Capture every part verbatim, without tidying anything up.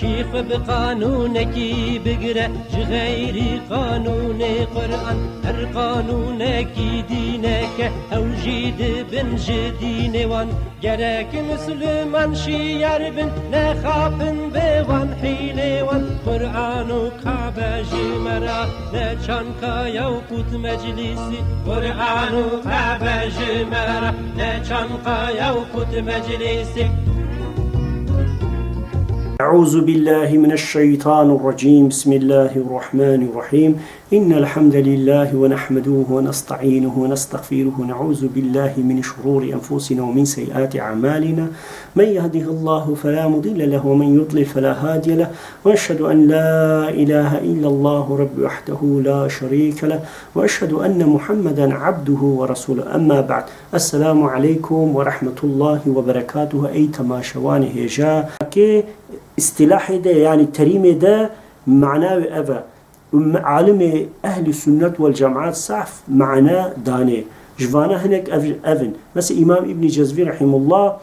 Xwe bi qanûnekî bigire, ji xeyrî qanûnê Quran, her qanûnekî dîneke, ew jî dibin ji dînê wan. Gerek Misliman şiyar bin, nexapin bi wan hîlê wan. Quran û Kabe ji me re ne çanka ya û qut meclîsî. Quran û Kabe ji me re ne çanka ya û qut meclîsî. أعوذ بالله من الشيطان الرجيم. بسم الله الرحمن الرحيم. إن الحمد لله ونحمده ونستعينه ونستغفره ونعوذ بالله من شرور أنفسنا ومن سيئات أعمالنا. من يهده الله فلا مضل له ومن يضلل فلا هادي له. وأشهد أن لا إله إلا الله رب وحده لا شريك له. وأشهد أن محمدا عبده ورسوله. أما بعد. السلام عليكم ورحمة الله وبركاته. Ey temaşevanê hêja. Ke îstîlahê de, yanî terîmê de mana wê ev e. Û me-, alimê ehlî sunnet wel cemaat saf mana danê. Ji vana hinek ev, ev in. Mesela Îmam Îbnî Cezvî rahimullah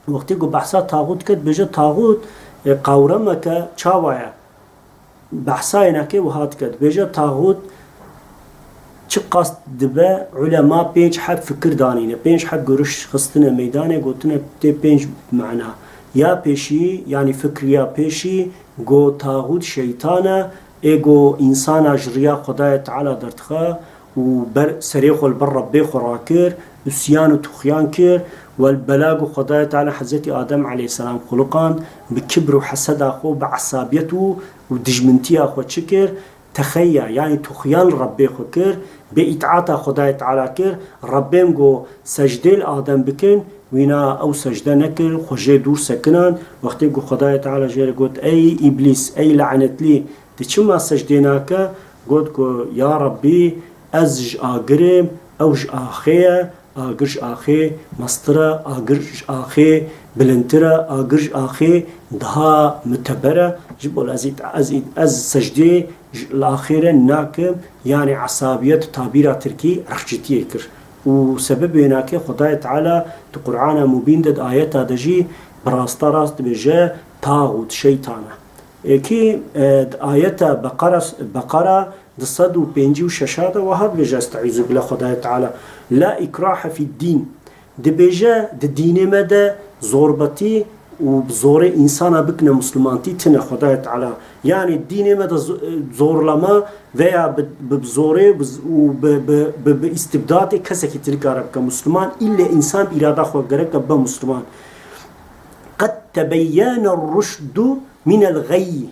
wextê ku behsa taxût ket, bêje taxût, e, qawrameke çawa ye? Behsa yênakê wiha dike. Dibêje taxût çiqas dibe, ulema pênc heb fikir danîne, pênc heb görüş xistine meydanê, gotine tê pênc mana. Ya pêşî, yanî fikriya pêşî, go taxût şeytan e, ê go însana ji riya Xwedayê Teala derdixe û ber serê xwe li ber Rebbê xwe rakir, usyan û tuxyan kir, wel bela go Xwedayê Teala Hezretî Adem aleyhisselam xuliqand, bi kibr û heseda xwe, bi esabiyet û, û dijmintiya xwe çi kir? Texeya, yanî tuxyan li Rebbê xwe kir, bê îtaata Xwedayê Teala kir, Rebbêm go secdê li Adem bikin, wîna ew secde nekir, xwe jê dûr sekinan, wextê ku Xwedayê Teala jê re got, Ey Îblîs, ey lanetlî, tu çima secdê nake? Got ku, Ya Rebbî, ez ji agir im, ew ji axê ye, agir ji axê mestir e, agir ji axê bilindtir e, agir ji axê daha muteber e. Ji bo ez, ez, ez secdê ji, li axê re nakim, yanî esabiyet, tabîra tirkî, irqçîtiyê kir. Û sebebê wênakê Xwedayê Teala di Qur'ana Mubîn de, di ayeta de jî bi rasta rast dibêje, taxût, şeytan e. Ê kî, e, di ayeta Beqara, Beqara du sed û pêncî û şeş de wiha dibêje, Estaizu billah, Xwedayê Teala, La ikrahe fid din. Dibêje, di dînê me de zorbetî û bi zorê însana bikine Muslimantî tine Xwedayê Teala. Yanî dînê me de z-, zorlama veya bi, bi zorê bi z-, û bi, bi, bi, bi îstibdadê kesekî ti nikare bike Musliman. Îlle însan bi îrada xwe gereke be Musliman. Qed tebeyyene ruşdu minel gayy.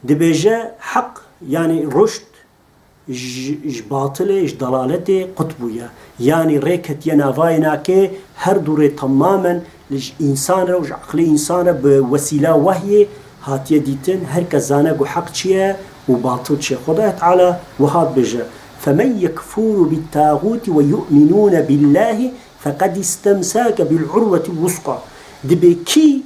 Dibêje heq, yanî ruşd, ji, ji batilê, ji delaletê qut bûye. Yanî rê ketiye navayê nakê, her du rê temamen ji însan re û ji eqlê însan re bi wesîla wehyê hatiye dîtin. Her kes zane ku heq çi ye û batil çi ye. Xwedayê Teala wiha dibêje, Femen yekfuru bit-tağuti ve yu'minune billahi feqed istemsake bil urvetil wusqa. Dibê kî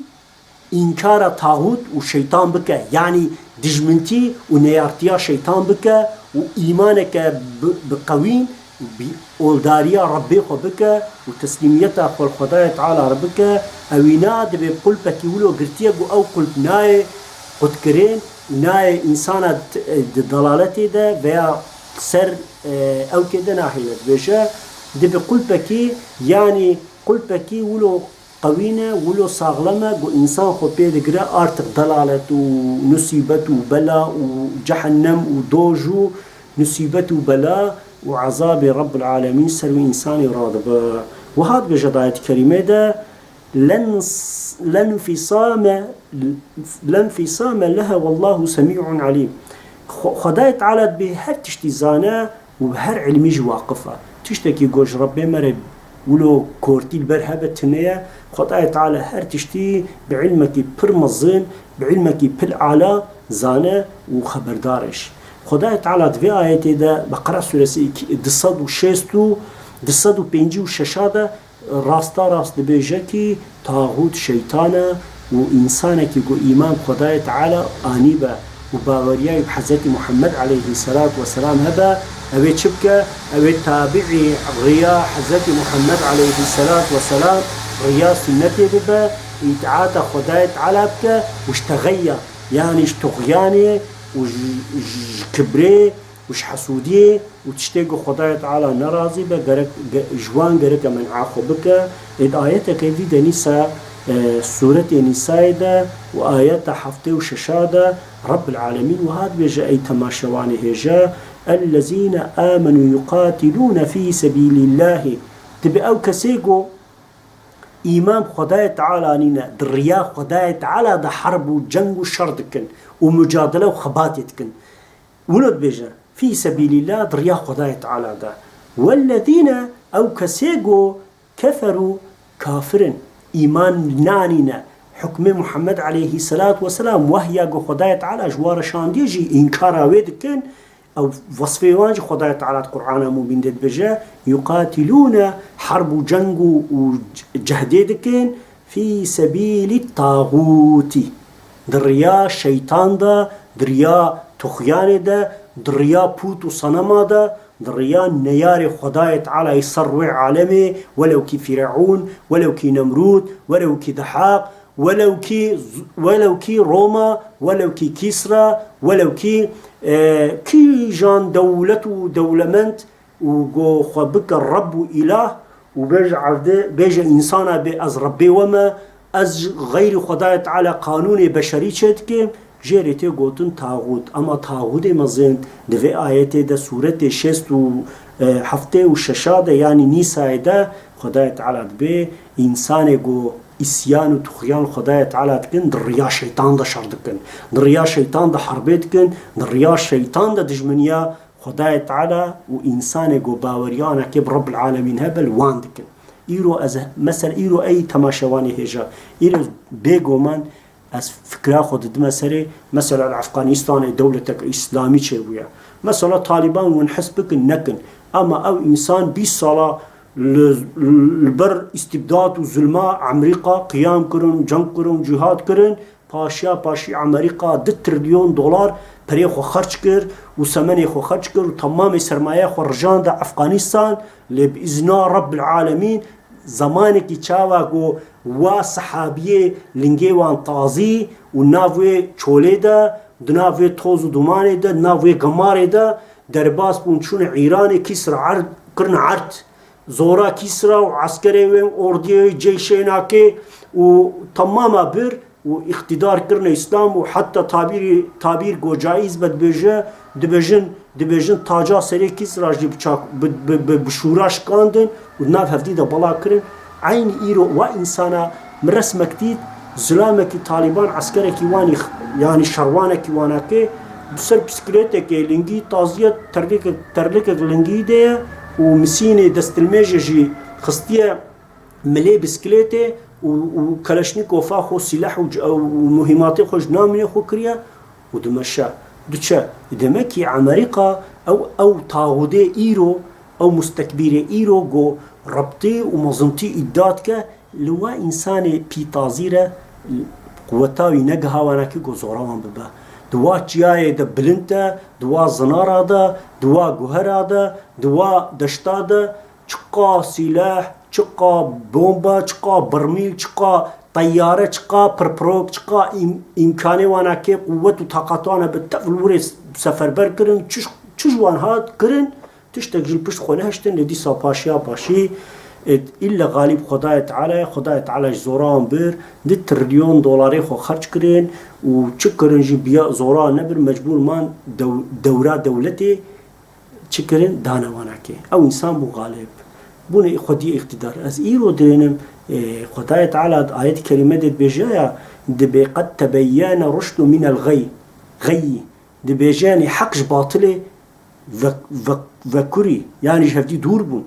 înkara taxût û şeytan bike, yanî dijmintî û neyartiya şeytan bike û îmaneke bi, bi qewîn, bi oldariya Rebbê xwe bike û teslîmiyeta xwe li Xwedayê Teala re bike, ewîna dibê qulpekî wilo girtiye ku ew qulp nayê qutkirin û nayê însana di, di delaletê de veya ser, e, ewkê de nahêle. Dibêje, dibê qulpekî, yanî qulpekî wilo qewîn e, wilo saxlem e, ku însan xwe pê digire artık delalet û nusîbet û bela û cehennem û doj û nusîbet û bela û ezabê Rebbul Alemîn ser wî însanî radibe. Wiha dibêje di ayet kerîmê de, "Len, lenfisame, lenfisame lehe wallahu semî'un alîm." Xwe-, Xwedayê Teala dibê her tiştî zane û bi her ilmî jî waqif e. Tiştekî ku ji Rebbê me re wilo kortî li ber hebe tune ye. Xwedayê Teala her tiştî bi ilmekî pir mezin, bi ilmekî pir ala zane û xeberdar e jî. Xwedayê Teala di vê ayetê de, Beqera suresi iki, du sed û şêst û du sed û pêncî û şeş de rasta rast dibêje kî taxût şeytan e û însanekî ku îman bi Xwedayê Teala anîbe û baweriyayî bi Hezretî Muhammed aleyhisselatu vesselam hebe, ew ê çi bike? Ew ê tabiî riya Hezretî Muhammed aleyhisselatu vesselam, riya sunnetê bibe, îtaata Xwedayê Teala bike û ji texeya Yanî ji tuxyanê û ji, ji kibrê û ji hesûdiyê û tiştê ku Xwedayê Teala nerazî be, gerek, ge-, ji wan gereke men'a xwe bike. Ê di ayeteke dî de Nîsa, e, sûretê Nîsayê de û ayeta heftê û şeşa de Rabbil Alemîn wiha dibêje, ey temaşevanê hêja, "Ellezîne amenû yuqatilûne fî sebîlîllahî." Dibe ew kesê ku îman bi Xwedayê Teala nîne, di riya Xwedayê Teala de herb û ceng û şer dikin û mucadele û xebatê dikin. Wilo dibêje, fî sebîlîllah, di riya Xwedayê Teala de. Wellezîne, ew kesê ku keferû, kafir in, îman nanîne, hukmê Muhammed aleyhisselatu vesselam, wehya ku Xwedayê Teala ji wan re şandiye jî înkara wê dikin, ew wesfê wan jî Xwedayê Teala di Qur'ana Mubîn de dibêje, yuqatilûne, herb û ceng û, û cehdê dikin, fî sebîlî tağûtî. Di riya şeytan de, di riya tuxyanê de, di riya pût û senema de, di riya neyarê Xwedayê Teala yê ser rûyê alemê, welew kî Fîreûn, welew kî Nemrûd, welew kî Dehaq, welew kî, welew kî Roma, welew kî Kîsra, welew kî, e, kîjan dewlet û dewlemend û go xwe bike Reb û Îlah û bêje evde, bêje însana bê ez Rebbê we me, ez ji xeyrî Xwedayê Teala qanûnê beşerî çêdikim, jê rê tê gotin taxût. Ema taxûdê mezin di vê ayetê de, sûretê şêst û, e, heftê û şeşa de, yanî Nîsayê de, Xwedayê Teala dibê, însanê ku îsyan û tuxyan Xwedayê Teala dikin, di riya şeytan de şer dikin. Di riya şeytan de herbê dikin, di riya şeytan de dijminiya Xwedayê Teala û însanê ku baweriyanekê bi Rebbil Alemîn hebe, li wan dikin. Îro ez, mesela îro ey temaşevanê hêja, îro bêguman ez fikra xwe didime serê, mesela li Efxanistanê dewletek îslamî çêbûye. Mesela Talîban wan hez bikin nekin. Ama ew însan bîst sala li, li ber îstîbdat û zulma Amerîka qiyam kirin, ceng kirin, cîhad kirin, paşiya paşî Amerîka du trilyon dolar perê xwe xerc kir û semenê xwe xerc kir û temamê sermaye xwe rijande Efxanistan, lê bi îzna Rebbil Alemîn, zemanekî çawa ku wa sehabiyê lingê wan tazî û nav wê çolê de, di nav wê toz û dumanê de, di nav wê gemarê de derbas bûn, çûne Îranê, Kîsra erd, kirine erd. Zora Kîsra û eskerê wê, ordiyê wê, ceyşê nakê û temama bir û îqtîdar kirine Îslam û heta tabîrî, tabîr go caiz be dibêje, dibêjin, dibêjin taca serê Kîsra jî bi çak-, bi, bi, bi, bi şûra şikandin û di nav hevdî de bela kirin. Eynî îro wa însana min resmek dît, zilamekî Talîban, eskerekî wan îx-, yanî şerwanekî wanakê, bi ser bisiklêtekê lingî taziye terlikek, terlikek lingî de ye û misînê destilmêjê jî xistiye milê bisiklêtê û, û keleşnîkofa xwe, sîleh û c-, û muhîmatê xwe ji namînê xwe kiriye û dimeşe, diçe. Demek ki Amerîka ew, ew taxûdê îro, ew mustekbîrê îro go rebtî û mezintî îdia dike, li wa însanê pîtazî re quweta wî negiha wanakê go zora wan bibe. Di wa çiyayê de bilind e, di wa zinara de, di wa guhera de, di wa deşta de, çiqa sîleh, çiqa bomba, çiqa birmîl, çiqa teyare, çiqa pirpirok, çiqa îm-, îmkanê wanakê, quwet û taqat wan hebe, tev li wirê seferber kirin, çi, çi ji wan hat kirin, tiştek ji li pişt xwe nehiştin, lê dîsa paşiya paşî, e, îlle xalîb Xwedayê Teala ye, Xwedayê Teala ji zora wan bir, du trilyon dolarê xwe xerc kirin û çi kirin jî biya zora nebir, mecbûr man dew-, dewra dewletê, çi kirin? Dane wanakê. Ew însan bû xalib. Bûne xwediyê îqtîdar. Ez îro dirênim, e, Xwedayê Teala di ayet kerîme de dibêje ya, dibê qed tebeyyene ruşdu minel xey. Xeyî. Dibêje, yanî heq ji batilê ve, ve, vekurî. Yanî ji hevdî dûr bûn.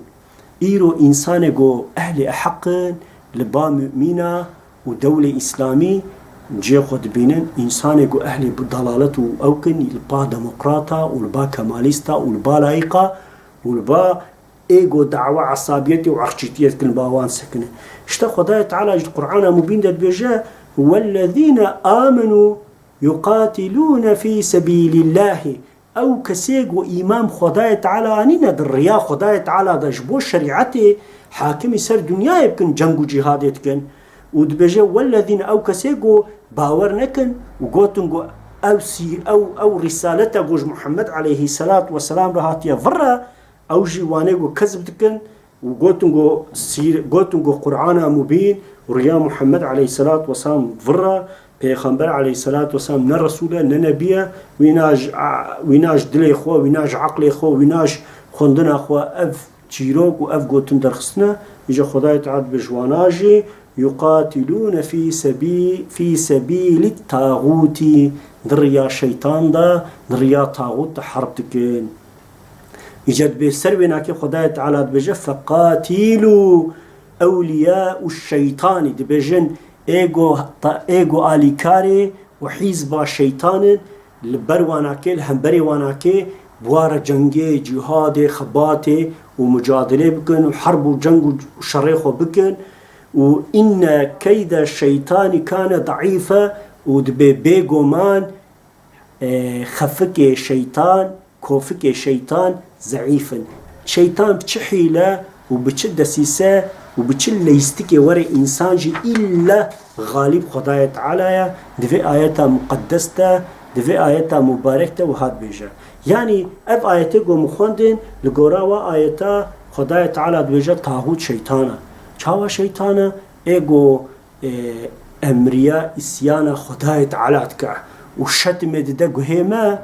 Îro însanê ku ehlê heq in, li ba mumîna û dewlê îslamî cihê xwe dibînin, însanê ku ehlê bi dalalet û ew kin, li ba demokrata û li ba kemalîsta û li ba layîqa û li ba ê ku dawa esabiyetê û erkçîtiyê dikin, li ba wan sekine. Îşte Xwedayê Teala ji Qur'ana Mubîn de dibêje, "Wellezîne amenû yuqatilûne fî sebîlîllahî." Ew kesê ku îman bi Xwedayê Teala anîne, di riya Xwedayê Teala de ji bo şerîetê hakimî ser dinyayê bikin, ceng û cîhadê dikin. Û dibêje, "Wellezîne", ew kesê ku bawer nekin û gotin ku ew sî-, ew, ew rîsaleta ku ji Muhammed aleyhisselat weselam re hatiye vir re, ew jî wanê ku kezb dikin û gotin ku sîr-, gotin ku Qur'ana Mubîn û riya Muhammed aleyhisselat weselam vir re, Pêxember aleyhisselat weselam ne resûl e, ne nebî ye, wîna ji, a, wîna ji dilê xwe, wîna ji eqlê xwe, wîna ji xwendina xwe ev çîrok û ev gotin derxistine, îca Xwedayê Teala dibe ji wana jî, "Yuqatilûne fî sebî-, fî sebîlî tağûtî", di riya şeytan de, di riya taxût de herb dikin. Îca dibê ser wênakê Xwedayê Teala dibêje, "Feqatîlû ewliyâ û şeytanî", dibêjin, êgo ta-, êgo alîkarê û hîzba şeytan in, li ber wanakê, li hemberê wanakê, bi wa re cengê, cîhadê, xebatê û mucadilê bikin û herb û ceng û şerê xwe bikin. Û inne keyde şeytanî kane daîfe û dibê bêgoman, e, xefikê şeytan, kofikê şeytan zeîf in. Şeytan bi çi hîle û bi çi desîse û bi çi leyîstikê were însan jî îlle xalîb Xwedayê Teala ye. Di vê ayeta muqeddes de, di vê ayeta mubarek de wiha dibêje. Yanî ev ayetê ku min xwendin, li gora wa ayeta Xwedayê Teala dibêje taxût şeytan e. Çawa şeytan e? Ê ku, e, emriya îsyana Xwedayê Teala dike û şetimê dide guhê me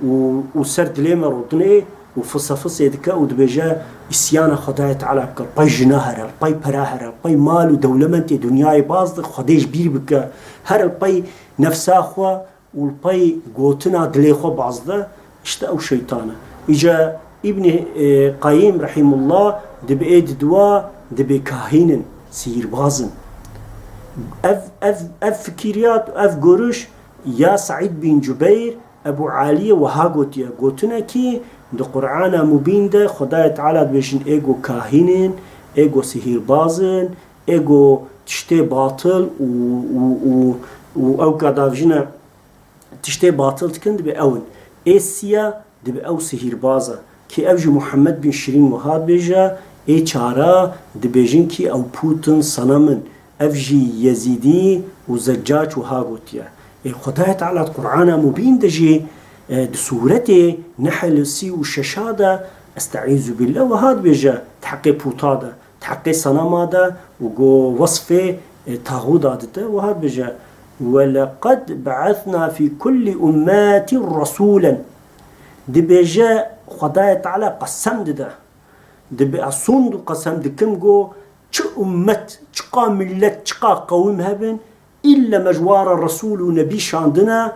û, û ser dilê me rûdinê û fisefisê dike û dibêje, îsyana Xwedayê Teala bike, li pey jina here, li pey pera here, li pey mal û dewlemendê dinyayê baz de Xwedê ji bîr bike, here li pey nefsa xwe û li pey gotina dilê xwe baz de, işte ew şeytan e. Îca Îbnî, e, Qayîm Rehîmullah dibe ê diduwa dibe kahîn in, sihîrbaz in. Ev, ev, ev fikiriyat, ev görüş ya Seîd bin Cubeyr, Ebu Aliyê wiha gotiye, gotine kî di Qur'ana Mubîn de Xwedayê Teala dibêjin ê go kahîn in, ê go sihîrbaz in, ê go tiştê batil û, û, û, û ew ka davjine tiştê batil dikin, dibe ew in. Ê siya dibe ew sihîrbaz e. Kî ew jî Muhammed bin Şirîn wiha dibêje, ê çara dibêjin kî ew pût in, senem in. Ev jî Yezîdî û Zeccac wiha gotiye. Ê Xwedayê Teala di Qur'ana Mubîn de jî, e, di sûretê Nehl sî û şeşa de, Estaizu billah, wiha dibêje di heqê pûta de. Di heqê senema de û go wesfê, e, taxûda dide, wiha dibêje, "Weleqed be'esna fî kullî ummetî resûlen." Dibêje, Xwedayê Teala qesem dide. Dibe, ez sond û qesem dikim, go çi ummet, çiqa millet, çiqa qewim hebin, îlle me ji wa re resûl û nebî şandine,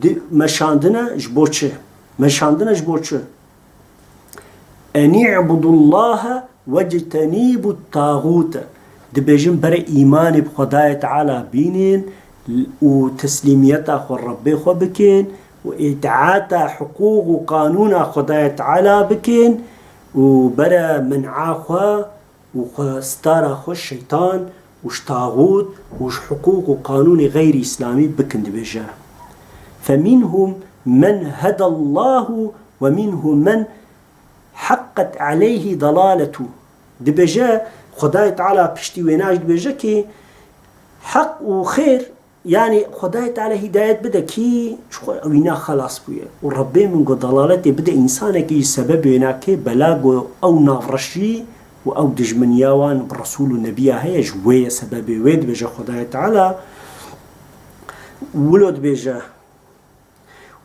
di-, me şandine ji bo çi? Me şandine ji bo çi? "Enî'budullahe wectenîbut tağûte." Dibêjin, bere îmanê bi Xwedayê Teala bînin û teslîmiyeta xwe Rebbê xwe bikin û îtaata hiqûq û qanûna Xwedayê Teala bikin û bere men'a xwe û xwe stara xwe şeytan û ji taxût û ji hiqûq û qanûnê xeyrî îslamî bikin, dibêje. "Feminhum men hedallahu ve minhum men haqqet aleyhi dalaletu." Dibêje, Xwedayê Teala piştî wêna jî dibêje ki heq û xêr, yanî Xwedayê Teala hîdayet bide kî ji xwe wîna xelas bûye. Û Rebbê min got dalaletê bide însanekî ji sebebê wêna kê bela got ew navreşî û ew dijminiya wan bi Resûl û Nebiya heye, ji wê ye sebebê wê dibêje Xwedayê Teala. Wilo dibêje,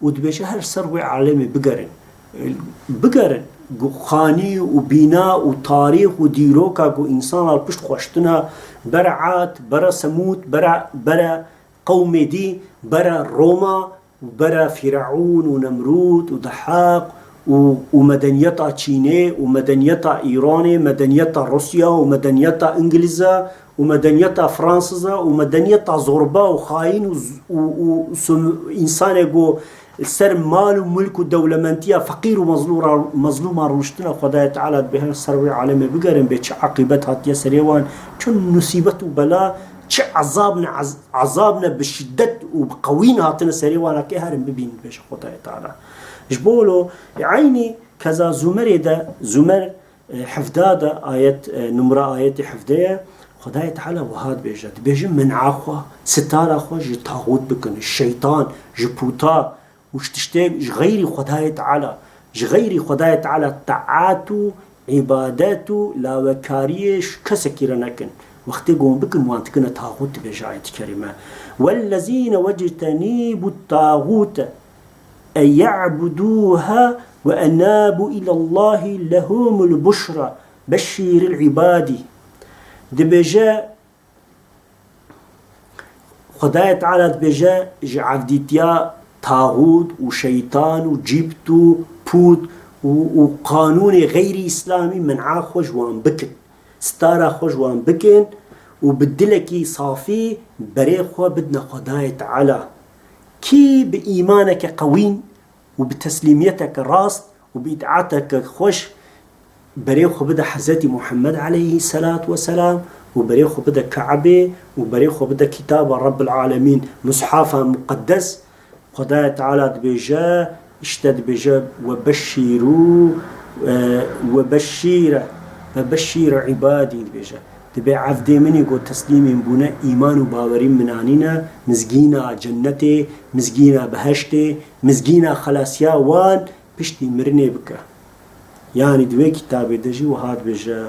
û dibêje, her ser wê alemê bigerin. Bigerin, ku xanî û bîna û tarîx û dîroka ku însan li pişt xwe ştina, bere Ad, bere Semûd, bere, bere qewmê dî, bere Roma, bere Fîreûn û Nemrûd û Dehaq û, û medeniyeta Çînê û medeniyeta Îranê, medeniyeta Rûsya û medeniyeta Îngilîza û medeniyeta Fransiza û medeniyeta zorba û xayîn û z-, û, û sum-, însanê ku li ser mal û mulk û dewlementiya feqîr û mezlû ra-, mezlûma rûniştina Xwedayê Teala dibê her ser wê alemê bigerin bê çi eqîbet hatiye serê wan, çi musîbet û bela, çi ezab ne, ez-, ezab ne bi şiddet û bi qewîn hatine serê wan, ke herin bibînin, dibêje Xwedayê Teala. Ji bo lo, eynî keza Zumerê de, Zumer, e, hevdeh de ayet, e, numra ayetê hevdeh ye, Xwedayê Teala wiha dibêje, dibêje, men'a xwe, sitara xwe ji taxût bikin, ji şeytan, ji pûta, û ji tiştê ji xeyrî Xwedayê Teala, ji xeyrî Xwedayê Teala taat û îbadet û lawekariyê ji kesekî re nekin. Wextê ku hûn bikin, wan dikine taxût, dibêje ayet-i kerîme. Wellezîne wectenîbû tağûte en ye'budûha ve enâbû ilallahî lehumul buşra beşşîril îbadî. Dibêje, Xwedayê Teala dibêje, ji evdîtiya taxût û şeytan û cîbt û pût û, û qanûnê xeyrî îslamî men'a xwe ji wan bikin. Stara xwe ji wan bikin û bi dilekî safî berê xwe bidine Xwedayê Teala. Kî bi îmaneke qewîn û bi teslîmiyeteke rast û bi îtaeteke xweş berê xwe bide Hezretî Muhammed aleyhisselatu vesselam û berê xwe bide Kaebê û berê xwe bide kitaba Rabbil Alemîn, Mushafa Muqeddes, Xwedayê Teala dibêje, işte dibêje, "Ve beşşîrû, e, ve beşşîre, ve beşşîre îbadî," dibêje. Dibê evdê min ê ku teslîmî min bûne, îman û bawerî min anîne, mizgîna cennetê, mizgîna behiştê, mizgîna xelasiya wan piştî mirinê bike. Yanî di wê kitabê de jî wiha dibêje,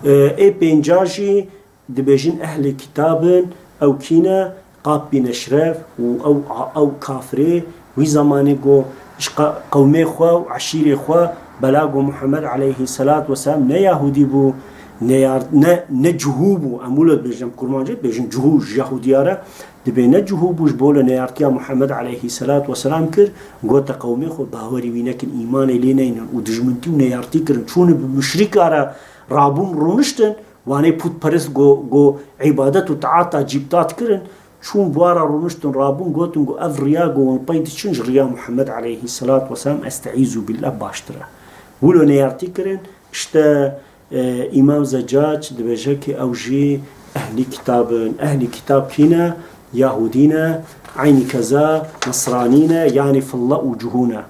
e, ê pênca jî dibêjin ehlê kitab in, ew kî ne, Qab bin Eşref û ew, ew kafirê wî zemanê ku ji qe-, qewmê xwe û eşîrê xwe bela ku Muhammed aleyhisselatu vesselam ne Yahudî bû, ne yar-, ne, ne cihû bû. Em wilo dibêjin, em Kurmancî dibêjin cihû ji Yahudiya re. Dibê ne cihû bû, ji bo li neyartiya Muhammed aleyhisselatu vesselam kir, gote qewmê xwe bawerî wî nekin, îmanê lê neynin û dijmintî û neyartî kirin. Çûne bi muşrîka re rabûn rûniştin, wanê pûtperest go, go îbadet û taata cîbta dikirin. Çûn bi wa re rûniştin, rabûn gotin ku ev riya ku hûn pey diçin ji riya Muhammed aleyhisselatu vesselam, esteîzu billah, baştir e. Wilo neyartî kirin, işte, e, Îmam Zeccac dibêje ki ew jî ehlî kitab in. Ehlî kitab kî ne? Yahudî ne, eynî keza Nesranî ne, yanî filla û cihû ne.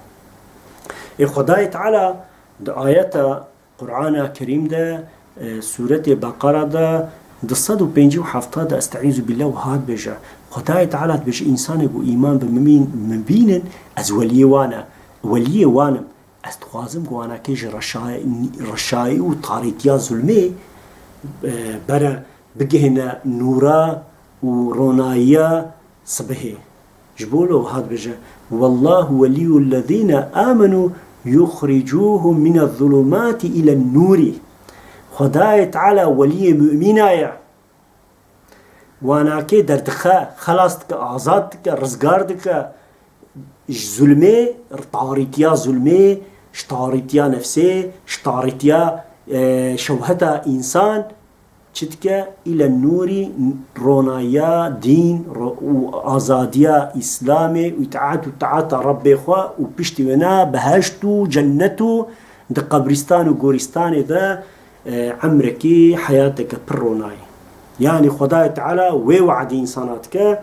Ê Xwedayê Teala di ayeta Qur'ana Kerîm de, e, Sûretê Beqara de du sed û pêncî û heft de, esteîzu billah, wiha dibêje, Xwedayê Teala dibêje, însanê ku îman bi min, min bînin, ez weliyê wan e, weliyê wan im. Ez dixwazim ku wanakê ji reşay-, reşayî û tarîtiya zulmê, e, bere bigihîne nûra û ronayiya sibihê. Ji bo lo wiha dibêje, "Wallahu weliyyu llezîne âmenû yuxricûhum mine zulumâti ile nûrî." Xwedayê Teala weliyê mumîna ye. Wanakê derdixe, xelas dike, azad dike, rizgar dike ji zulmê, tarîtiya zulmê, ji tarîtiya nefsê, ji tarîtiya, e, şewheta însan. Çi dike? Île nûrî, ronayiya dîn, ro-, û azadiya Îslamê û îtaet û taata Rebbê xwe û piştî wêna behişt û cennet û di qebrîstan û gorîstanê de, e, emrekî, heyateke pir ronayî. Yanî Xwedayê Teala wê we'dî însana dike.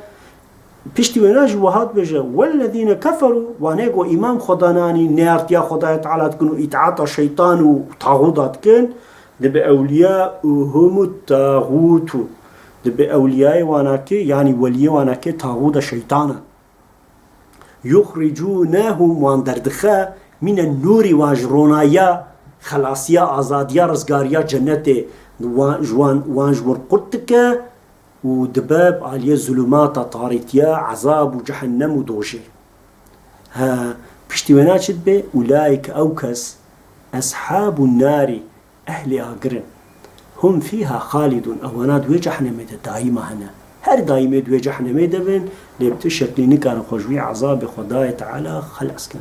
Piştî wêna jî wiha dibêje, "Wellezîne keferû", wanê ku îman Xweda nanî, neyartiya Xwedayê Teala dikin û îtaeta şeytan û taxûda dikin, dibe ewliyâuhumu tağûtu. Dibe ewliyayê wanakê, yanî weliyê wanakê taxûda şeytan e. Yuxricûnehum, wan derdixe, mîne nûrî, wan ji ronayiya, xelasiya, azadiya, rizgariya cennetê, wan, ji wan, wan ji wir qurt dike û dibe bi aliyê zulumata, tarîtiya, ezab û cehennem û dojê. He, piştî wêna çi dibe? Ulaîke, ew kes, eshabun narî, ehlê agir in. Hum fîha xalidûn, ewana di wê cehennemê de daîma hene. Her daîmê di wê cehennemê de bin, lê bi tu şeklî nikarin xwe ji wî ezabê Xwedayê Teala xelas kin.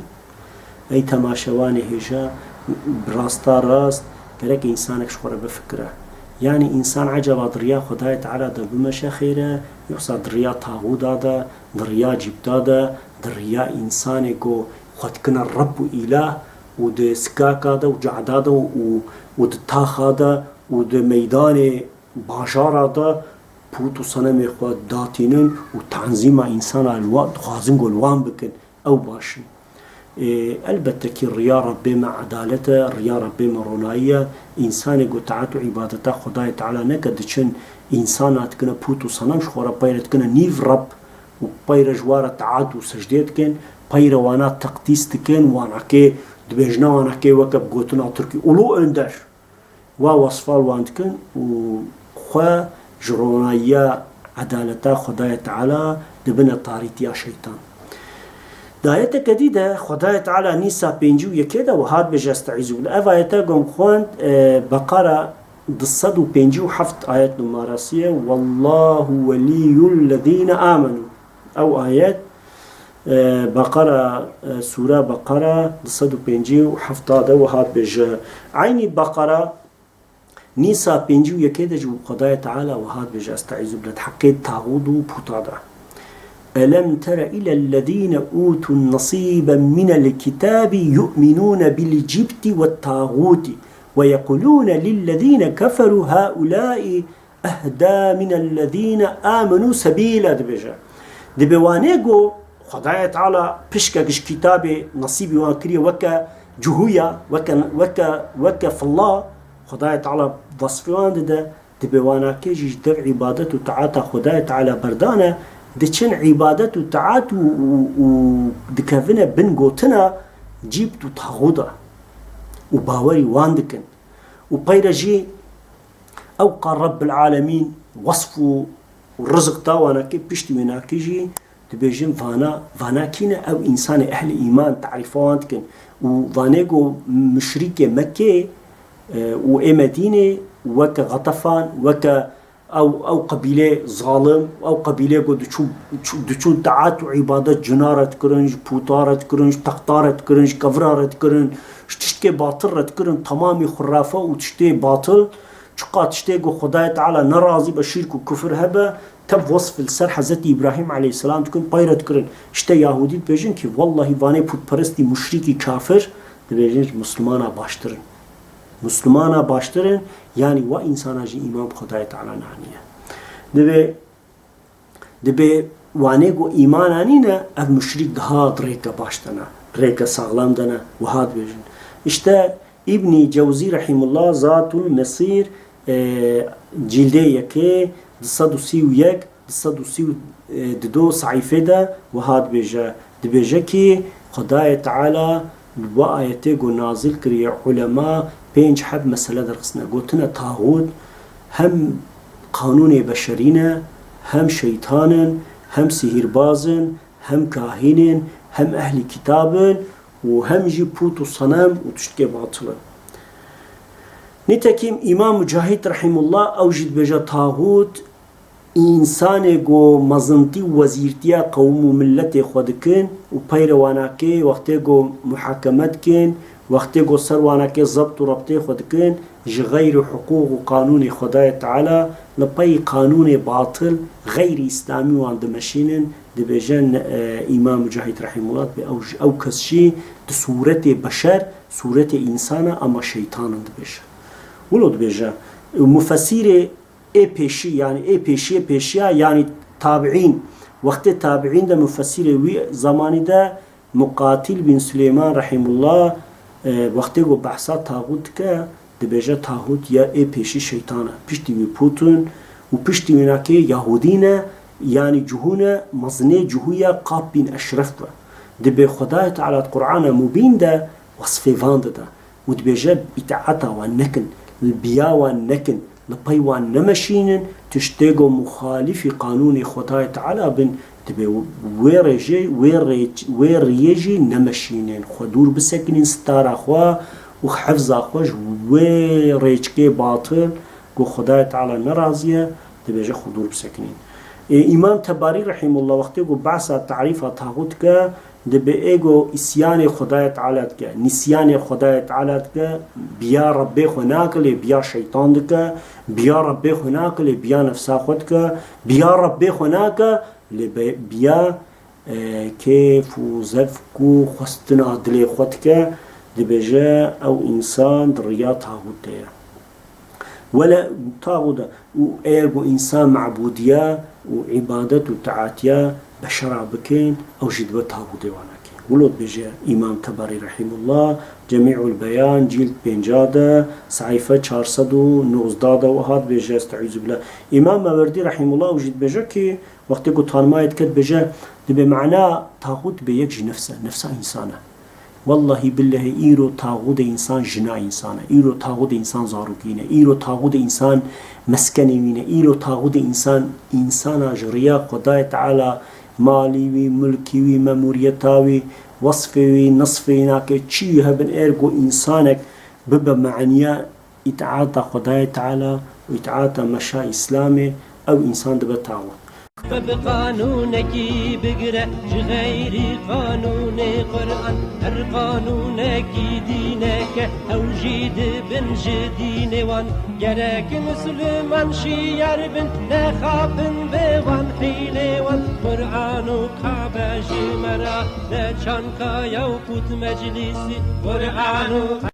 Ey temaşevanê hêja, bi rasta rast gerek însanek ji xwe re bifikire. Yanî însan ecaba di riya Xwedayê Teala de bimeşe xêr e, yoxsa di riya taxûda de, di riya cîbta de, di riya însanê ku xwe dikine Reb û Îlah û di sikaka de û cada de û, û di taxa de û di meydanê bajara de pût û senemê xwe datînin û tanzîma însana li wa-, dixwazin ku li wan bikin, ew baş in. Ê, elbette kî riya Rebbê me edalet e, riya Rebbê me ronayî ye. Însanê ku taet û îbadeta Xwedayê Teala neke, diçin însana dikine pût û senem, ji xwe re peyre dikine nîv Reb û peyre ji wa re taet û secdê dikin, peyre wana teqdîs dikin, wanakê dibêjine wanakê weke bi gotina Tirkî, Ulu Önder. Wa wesfa li wan dikin û xwe ji ronayiya edaleta Xwedayê Teala dibine tarîtiya şeytan. Di ayeteke dî de Xwedayê Teala Nîsa pêncî û yekê de wiha dibêje, Estaizu billah. Ev ayete gom xwend, e, Beqara du sed û pêncî û heft ayet numarası ye. Wallahu weliyyul lezîne amenu. Ew ayet, e, Beqara, e, Sûre Beqara du sed û pêncî û heft de wiha dibêje. Eynî Beqara Nîsa pêncî û yekê de jî Xwedayê Teala wiha dibêje, Estaizu billah, di heqê taxûd û puta de. Elem tere ilellezîne ûtû nesîben minel kitâbi yu'minûne bil cibti wettâxûti ve yequlûne lillezîne keferû haulâi ehdâ minellezîne âmenû sebîla, dibêje. Dibê wanê ku Xwedayê Teala pişkek ji kitabê nesîbî wan kiriye weke cuhûya, weke, weke, weke filla, Xwedayê Teala vesfê wan dide, dibê wanakê jî ji dev îbadet û taata Xwedayê Teala berdane, diçin îbadet û taat û, û, û dikevine bin gotina cîbt û taxûda û bawerî wan dikin. Û peyre jî ew ka Rebbil Alemîn wesf û rizq da wanakê, piştî wênakê jî dibêjin vana, vana kî ne? Ew însanê ehlî îman tarîfa wan dikin. Û vanê ku muşrîkê Mekkê, e, û ê Medînê weke Xetefan, weke ew, ew qebîlê zalim, ew qebîlê ku diçû, çû-, diçûn taat û îbadet cina re dikirin, ji puta re dikirin, ji texta re dikirin, ji kevira re dikirin, ji tiştkê batil re dikirin, temamî xurafe û tiştê batil, çiqa tiştê ku Xwedayê Teala nerazî be, şîrk û kufir hebe, tev wesf li ser Hezretî Îbrahîm aleyhisselam dikin, peyre dikirin. Îşte Yahûdî dibêjin kî, wellahî vanê pûtperestî, muşrîkî, kafir, dibêjin ji Mislimana baştir in. Mislimana baştir in, yanî wa însana jî îman bi Xwedayê Teala naniye. Dibê, dibê wanê ku îman anîne, ev muşrîk daha di rêke baş de ne, rêke saxlam de ne, wiha dibêjin. Îşte Îbnî Cewzî Rehîmullah Zatul Mesîr, e, cîldê yekê, du sed û sî û yek, du sed û sî û du sehîfê de wiha dibêje. Dibêje kî Xwedayê Teala bi ayetê ku nazil kiriye, ulema pênc heb mesele derxistine. Gotine taxût hem qanûnê beşerî ne, hem şeytan in, hem sihîrbaz in, hem kahîn in, hem ehlî kitab in û hem jî pût û senem û tiştkê batil in. Nîtekîm Îmam Mucahîd Rehîmullah ew jî dibêje, taxût însanê ku mezintî û wezîrtiya qewm û miletê xwe dikin û peyre wanakê wextê ku muhakeme dikin, wextê ku ser wanakê zebt û rebtê xwe dikin, ji xeyrî hiqûq û qanûnê Xwedayê Teala, li pey qanûnê batil, xeyrî îslamî wan dimeşînin, dibêje, e, Îmam Mucahîd Rehîmullah dibê ew, ew kes jî di sûretê beşer, sûretê însan e, ama şeytan in dibêje. Wilo dibêje, mufesîrê ê pêşî, yanî ê pêşiyê pêşiya, yanî tabiîn. Wextê tabiîn de mufesîrê wî zemanî de Muqatîl bin Silêman Rehîmullah, e, wextê ku behsa taxût dike, dibêje taxût ya ê pêşî şeytan e. Piştî wî pût in û piştî wînakê Yahûdî ne, yanî cuhû ne, mezinê cuhû ya Kab bin Eşref be. Dibê Xwedayê Teala di Qur'ana Mubîn de wesfê van dide. Û dibêje, îtaeta wan nekin, li biya wan nekin, li pey wan nemeşînin, tiştê ku muxalifî qanûnê Xwedayê Teala bin, dibê wê rêjê, wê rê-, wê riyê jî nemeşînin. Xwe dûr bisekinîn, stara xwe û hefza xwe ji wê rêçikê batil ku Xwedayê Teala nerazî ye, dibêje xwe dûr bisekinîn. Ê, Îmam Tebarî Rehîmullah wextê ku behsa tarîfa taxût dike, Dibê ê ku îsyanê Xwedayê Teala dike, nîsyanê Xwedayê Teala dike, biya Rebbê xwe nake, lê biya şeytan dike, biya Rebbê xwe nake, lê biya nefsa xwe dike, biya Rebbê xwe nake, lê be-, biya, e, kêf û zevk û xwestina dilê xwe dike, dibêje, ew însan di riya taxûtê ye. Wele taxûda û eger ku însan mebûdiya û îbadet û taatiya beşera bikin, ew jî dibe taxûdê wanakê. Wilo dibêje Îmam Teberî rahimullah, Cemî'ul Beyan, cîld pênca de, sehîfe çar sed û nozdeh de wiha dibêje, estaizu billah. Îmam Mewerdî rahimullah û jî dibêje ki, wextê ku tanmayê dike dibêje, dibê mana taxût dibê yek jî nefs e, nefsa însan e. Wellahî billehî îro taxûdê însan jina însan e. Îro taxûdê însan zarokî ne. Îro taxûdê însan meskenê wî ne. Îro taxûdê însan, însana ji riya Xwedayê Teala malî wî, mulkî wî, memûriyeta wî, wesfê wî, nisfê wî nake, çi wî hebin, ergo însanek bibe maniya îtaata Xwedayê Teala û îtaata meşa Îslamê, ew însan dibe taxût. Xwe bi qanûnekî bigire, ji xeyrî qanûnê Quran, her qanûnekî dîneke, ew jî di bin ji dînê wan. Gerek misliman şiyar bin, nexapin bi wan hîlê wan. Quran û Kabe ji me re ne çanka ya û qût meclîsî. Quran û